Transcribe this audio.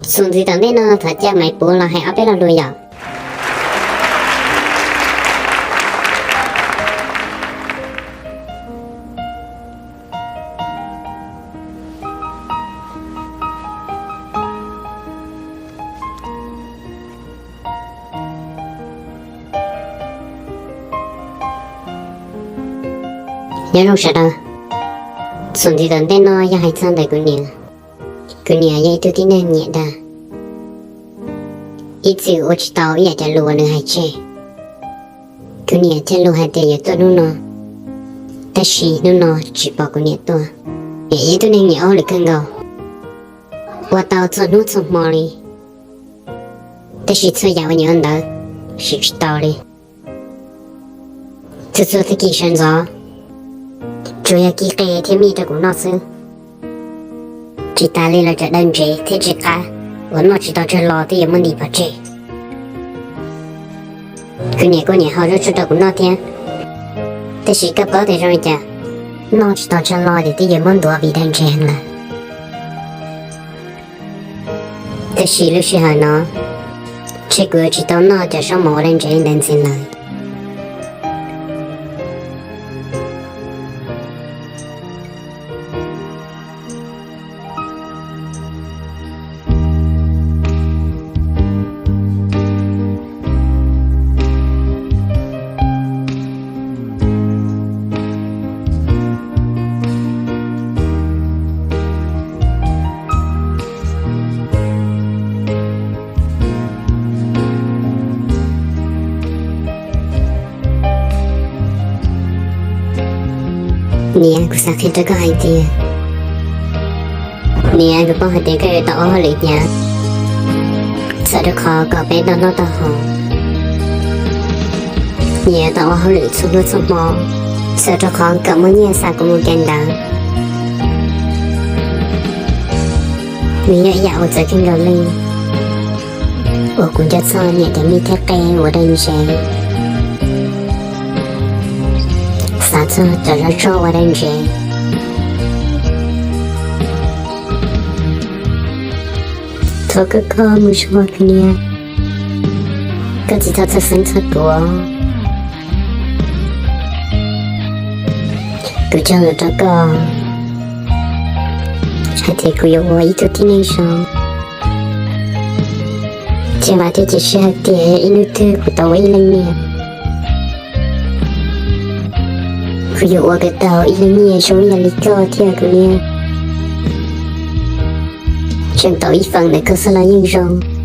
Xus ntxiv tom ntej no thov caw Maiv Puv los hais ob peb lo lus yom. Nyob zoo sawv daws, xus ntxiv tom ntej no yog hais txog ntawm kuv niam. Kuv niam yog ib tug tib neeg nyiam dag, ib txwm ua tsis tau ib yam cov lus uas nws hais tseg. Kuv niam cog lus hais tias yuav tuaj hnub no, tab sis hnub no tsis pom kuv niam tuaj. Niam yog ib tug neeg nyiam ua hauj lwm kawg nkaus, ua tau txhua hnub txhua hmo li, tab sis txhua yam uas nyiam ua ntawd siv tsis tau li. Txhua txhua tag kis sawv ntxov, tsuas yog kib qe thiab mij rau kuv noj xwb. Tsis tas li los cov daw ntsev thiab ntsev qab uas noj tsis tau tsawg lo twb yuav muab ntim pov tseg. Kuv niam kuj nyiam hau zaub tsuag rau kuv noj thiab, tab sis koj paub tias zoo li cas, noj tsis tau tsawg lo ces twb yuav muab ntuav vim daw ntsev heev lawm. Tab sis lub sij hawm no, ntshe kuv yuav tsis tau noj cov zaub mov uas daw ntsev li ntawd ntxiv lawm. Niam, kuv xav qhia rau koj hais tias, niam, kuv paub hais tias koj yuav tau ua hauj lwm hnyav, txhawm rau qhov kom peb tau noj tau haus. Niam yuav tau ua hauj lwm txhua hnub txhua hmo, txhawm rau qhov kom muaj nyiaj xa kuv mus kawm ntawv. Nws yog ib yam uas txawv kawg nkaus li, uas kuv nco txog niam cov mij thiab qe uas daw ntsev, xav txog cov zaub tsog uas daw ntsev. Thov koj kho mus zoo, kuv niam, koj tsis txhob txhawj xeeb txhawj kuv. Kuv cog lus rau koj hais tias kuv yuav ua ib tug tib neeg zoo, ces vam thiab cia siab hais tias ib hnub twg kuv tau ua ib leej niam, kuv yuav ua kom tau ib leej niam zoo ib yam li koj thiab, kuv niam. Tseem tau ib feem ntawm koj xwb los yeej zoo.